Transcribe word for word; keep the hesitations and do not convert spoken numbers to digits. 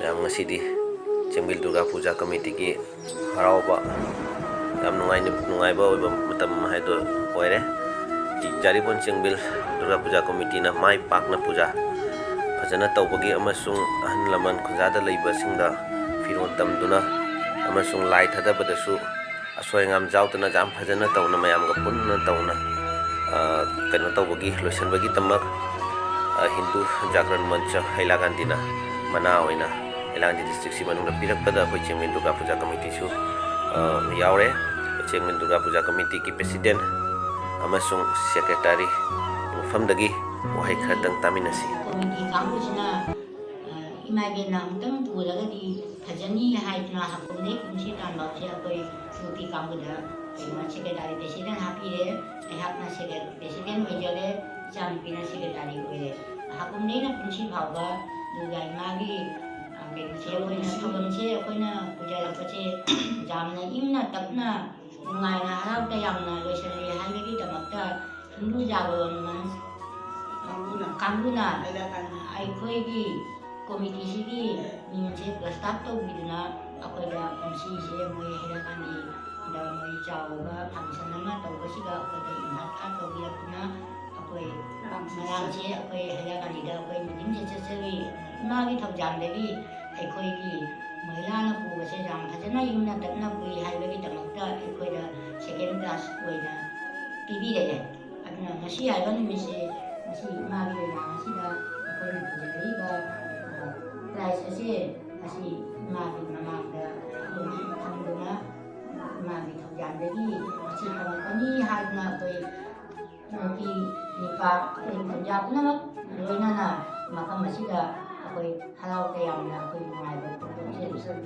ꯌꯥꯝ ꯉꯁꯤꯗꯤ ꯆꯦꯡꯕꯤꯜ ꯗꯨꯔꯒꯥ ꯄꯨꯖꯥ ꯀꯃꯤꯇꯤꯒꯤ ꯍꯔꯥꯎꯕ, ꯌꯥꯝ ꯅꯨꯡꯉꯥꯏꯅ, ꯅꯨꯡꯉꯥꯏꯕ ꯑꯣꯏꯕ ꯃꯇꯝ ꯍꯥꯏꯗꯣ ꯑꯣꯏꯔꯦ꯫ ꯖꯥꯔꯤꯕꯣꯟ ꯆꯦꯡꯕꯤꯜ ꯗꯨꯔꯒꯥ ꯄꯨꯖꯥ ꯀꯃꯤꯇꯤꯅ ꯃꯥꯏ ꯄꯥꯛꯅ ꯄꯨꯖꯥ ꯐꯖꯅ ꯇꯧꯕꯒꯤ ꯑꯃꯁꯨꯡ ꯑꯍꯜ ꯂꯃꯟ ꯈꯨꯟꯖꯥꯗ ꯂꯩꯕꯁꯤꯡꯗ ꯐꯤꯔꯣꯜ ꯇꯝꯗꯨꯅ ꯑꯃꯁꯨꯡ ꯂꯥꯏ ꯊꯥꯗꯕꯗꯁꯨ ꯑꯁꯣꯏ ꯑꯉꯥꯝ ꯌꯥꯎꯗꯅ ꯌꯥꯝ ꯐꯖꯅ ꯇꯧꯅ, ꯃꯌꯥꯝꯒ ꯄꯨꯟꯅ ꯇꯧꯅ, ꯑ, ꯀꯩꯅꯣ ꯇꯧꯕꯒꯤ, ꯂꯣꯏꯁꯤꯟꯕꯒꯤꯗꯃꯛ, ꯑ, ꯍꯤꯟꯗꯨ ꯖꯥꯒ꯭ꯔꯟ ꯃꯟꯆ ꯍꯩꯂꯥ ꯒꯥꯟꯙꯤꯅ ꯃꯅꯥ ꯑꯣꯏꯅ ꯍꯩꯂꯥ ꯒꯥꯟꯙꯤ ꯗꯤꯁꯇ꯭ꯔꯤꯛꯁꯤ ꯃꯅꯨꯡꯗ ꯄꯤꯔꯛꯄꯗ ꯑꯩꯈꯣꯏ ꯆꯦꯡꯃꯤꯟ ꯗꯨꯔꯒꯥ ꯄꯨꯖꯥ ꯀꯃꯤꯇꯤꯁꯨ, ꯑ, ꯌꯥꯎꯔꯦ꯫ ꯆꯦꯡꯃꯤꯟ ꯗꯨꯔꯒꯥ ꯄꯨꯖꯥ ꯀꯃꯤꯇꯤꯒꯤ ꯄ꯭ꯔꯦꯁꯤꯗꯦꯟ ꯑꯃꯁꯨꯡ ꯁꯦꯀ꯭ꯔꯦꯇꯥꯔꯤ ꯃꯐꯝꯗꯒꯤ ꯋꯥꯍꯩ ꯈꯔꯇꯪ ꯇꯥꯃꯤꯟꯅꯁꯤ꯫ ꯀꯃꯤꯇꯤ ꯀꯥꯡꯕꯨꯁꯤꯅ, ꯑ, ꯏꯃꯥ ꯏꯕꯦꯟꯅ ꯑꯃꯨꯛꯇꯪ ꯄꯨꯔꯒꯗꯤ ꯐꯖꯅꯤ ꯍꯥꯏꯗꯅ ꯍꯥꯀꯨꯝꯗꯩ ꯀꯨꯝꯁꯤ ꯇꯥꯟꯐꯥꯎꯁꯦ ꯑꯩꯈꯣꯏ ꯅꯨꯄꯤ ꯀꯥꯡꯕꯨꯗ ꯀꯩꯅꯣ ꯁꯦꯀ꯭ꯔꯦꯇꯥꯔꯤ ꯄ꯭ꯔꯦꯁꯤꯗꯦꯟ ꯍꯥꯞꯄꯤꯔꯦ꯫ ꯑꯩꯍꯥꯛꯅ ꯁꯦꯀ꯭ꯔꯦ-, ꯄ꯭ꯔꯦꯁꯤꯗꯦꯟ ꯑꯣꯏꯖꯔꯦ, ꯏꯆꯥꯅꯨꯄꯤꯅ ꯁꯦꯀ꯭ꯔꯦꯇꯥꯔꯤ ꯑꯣꯏꯔꯦ꯫ ꯍꯥꯀꯨꯝꯗꯩꯅ ꯀꯨꯝꯁꯤ ꯐꯥꯎꯕ ꯗꯨꯔꯒꯥ ꯏꯃꯥꯒꯤ, ꯑ, ꯀꯩꯅꯣꯁꯦ ꯑꯩꯈꯣꯏꯅ ꯊꯧꯔꯝꯁꯦ ꯑꯩꯈꯣꯏꯅ ꯄꯨꯖꯔꯛꯄꯁꯦ ꯌꯥꯝꯅ ꯏꯪꯅ ꯇꯞꯅ ꯅꯨꯡꯉꯥꯏꯅ ꯍꯔꯥꯎ ꯇꯌꯥꯝꯅ ꯂꯣꯏꯁꯤꯜꯂꯦ ꯍꯥꯏꯕꯒꯤꯗꯃꯛꯇ ꯍꯤꯟꯗꯨ ꯖꯥꯒꯔꯟ ꯃꯟꯆ ꯀꯥꯡꯕꯨꯅ ꯀꯥꯡꯕꯨꯅ ꯍꯩꯂꯥ ꯒꯥꯟꯙꯤ ꯑꯩꯈꯣꯏꯒꯤ ꯀꯣꯃꯤꯇꯤꯁꯤꯒꯤ ꯃꯤꯡꯁꯦ ꯄ꯭ꯔꯁꯇꯥꯞ ꯇꯧꯕꯤꯗꯨꯅ ꯑꯩꯈꯣꯏꯗ ꯀꯨꯝꯁꯤꯁꯦ ꯃꯣꯏ ꯍꯩꯂꯥ ꯒꯥꯟꯙꯤꯗ ꯃꯣꯏ ꯆꯥꯎꯔꯒ ꯐꯪꯁꯟ ꯑꯃ ꯇꯧꯕꯁꯤꯗ ꯑꯩꯈꯣꯏꯗ ꯏꯟꯚꯥꯏꯠ ꯀꯥꯔꯗ ꯇꯧꯕꯤꯔꯛꯇꯨꯅ ꯑꯩꯈꯣꯏ ꯃꯌꯥꯝꯁꯦ ꯑꯩꯈꯣꯏ ꯍꯩꯂꯥ ꯒꯥꯟꯙꯤꯗ ꯑꯩꯈꯣꯏ ꯃꯤꯇꯤꯡꯁꯦ ꯆꯠꯆꯔꯤ꯫ ꯏꯃꯥꯒꯤ ꯊꯧꯖꯥꯜꯗꯒꯤ ꯑꯩꯈꯣꯏꯒꯤ ꯃꯍꯤꯂꯥꯅ ꯄꯨꯕꯁꯦ ꯌꯥꯝ ꯐꯖꯅ ꯏꯪꯅ ꯇꯞꯅ ꯄꯨꯏ ꯍꯥꯏꯕꯒꯤꯗꯃꯛꯇ ꯑꯩꯈꯣꯏꯗ ꯁꯦꯀꯦꯟ ꯀ꯭ꯂꯥꯁ ꯑꯣꯏꯅ ꯄꯤꯕꯤꯔꯛꯑꯦ꯫ ꯑꯗꯨꯅ ꯉꯁꯤ ꯍꯥꯏꯕ ꯅꯨꯃꯤꯠꯁꯦ, ꯉꯁꯤ ꯏꯃꯥꯒꯤ ꯂꯩꯉꯥꯛ ꯑꯁꯤꯗ ꯑꯩꯈꯣꯏꯅ ꯄꯨꯖꯔꯛꯏꯕ, ꯑ, ꯄ꯭ꯔꯥꯏꯖ ꯑꯁꯦ ꯉꯁꯤ ꯏꯃꯥꯒꯤ ꯃꯃꯥꯡꯗ ꯑꯩꯈꯣꯏꯅ ꯊꯝꯗꯨꯅ ꯏꯃꯥꯒꯤ ꯊꯧꯖꯥꯜꯗꯒꯤ ꯉꯁꯤ ꯐꯪꯉꯛꯄꯅꯤ ꯍꯥꯏꯗꯨꯅ ꯑꯩꯈꯣꯏ ꯅꯨꯄꯤ ꯅꯨꯄꯥ ꯑꯩꯈꯣꯏ ꯈꯨꯟꯖꯥ ꯄꯨꯝꯅꯃꯛ ꯂꯣꯏꯅꯅ ꯃꯐꯝ ꯑꯁꯤꯗ ꯑꯩꯈꯣꯏ ꯍꯔꯥꯎ ꯇꯌꯥꯝꯅ ꯑꯩꯈꯣꯏ ꯅꯨꯡꯉꯥꯏꯕ ꯐꯣꯡꯗꯣꯛꯆꯔꯤ꯫